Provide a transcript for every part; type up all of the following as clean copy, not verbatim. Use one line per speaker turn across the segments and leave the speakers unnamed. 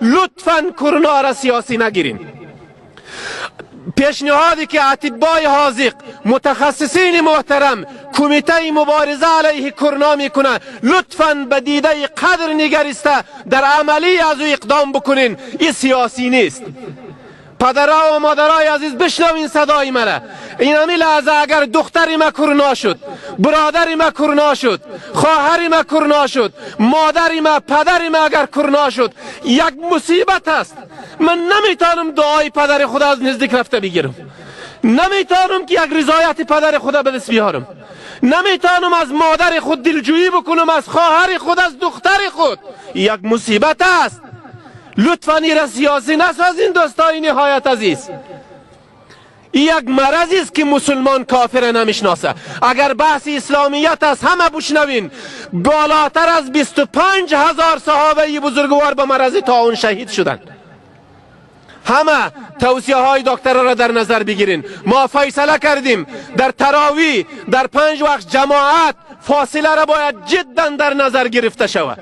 لطفا کرونا را سیاسی نگیرین. پیشنهادی که اطبای حاذق، متخصصین محترم، کمیته مبارزه علیه کرونا میکنه، لطفا به دیده قدر نگریسته در عملی از او اقدام بکنین. این سیاسی نیست. پدرها و مادرای عزیز، بشنوین صدای مرا. این همی لحظه اگر دختر ما کرونا شد، برادر ما کرونا شد، خواهر ما کرونا شد، مادر ما، پدر ما اگر کرونا شد، یک مصیبت است. من نمیتونم دعای پدر خود از نزدیک رفته بگیرم، نمیتونم که یک رضایت پدر خود به دست بیارم، نمیتونم از مادر خود دلجویی بکنم، از خواهر خود، از دختر خود. یک مصیبت است. لطفا را سیاسی نسازین. دوستای نهایت عزیز، یک مرضی است که مسلمان کافر نمیشناسه. اگر بحث اسلامیت است، همه بشنوین، بالاتر از 25,000 صحابه بزرگوار به مرض طاعون شهید شدند. همه توصیه های دکتر را در نظر بگیرین. ما فیصله کردیم در تراویح، در پنج وقت جماعت، فاصله را باید جدا در نظر گرفته شود،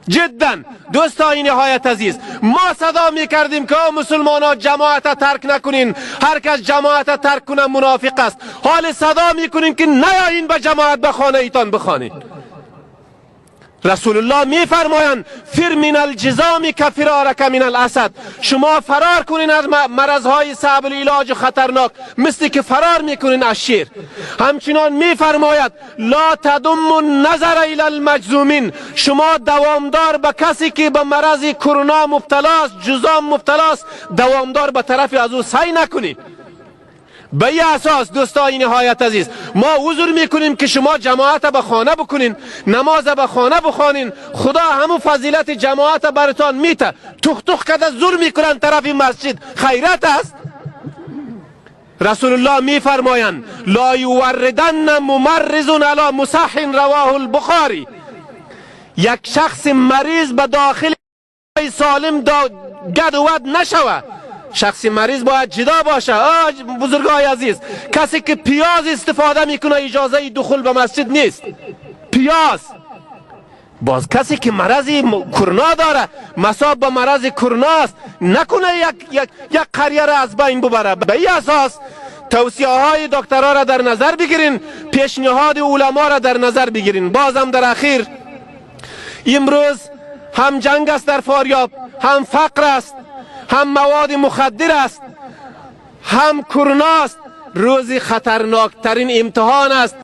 جدا. دوستای نهایت عزیز، ما صدا می کردیم که مسلمان ها، جماعت ترک نکنین، هر کس جماعت ترک کنه منافق است. حال صدا می کنیم که نیایین به جماعت، به خانه ایتان بخوانین. رسول الله می فرمایند: فر من الجذام کفرارک من الاسد. شما فرار کنین از مرضهای صعب العلاج و خطرناک مثل که فرار میکنین از شیر. همچنان می فرماید: لا تدم النظر الی المجذومین. شما دوامدار به کسی که به مرض کرونا مبتلا است، جذام مبتلا است، دوامدار به طرف از او سعی نکنید. به این اساس، دوستای نهایت عزیز، ما عذر میکنیم که شما جماعت به خانه بکنین، نماز به خانه بخوانین. خدا همو فضیلت جماعت برتان میته. تخ تخ کده زور میکنن طرف مسجد، خیرت است؟ رسول الله میفرمایند: لا یوردن ممرض علی مصح. رواه البخاری. یک شخص مریض به داخل سالم دا گد و ود نشوه. شخص مریض باید جدا باشه. بزرگای عزیز، کسی که پیاز استفاده میکنه اجازه دخول به مسجد نیست. پیاز. باز کسی که مرض کرونا داره، مصاب به مرض کرونا است، نکنه یک قریه را از بین ببره. به این اساس توصیه های دکترها را در نظر بگیرین، پیشنهاد علما را در نظر بگیرین. بازم در اخیر، امروز هم جنگ است در فاریاب، هم فقر است، هم مواد مخدر است، هم کرونا است. روزی خطرناکترین امتحان است.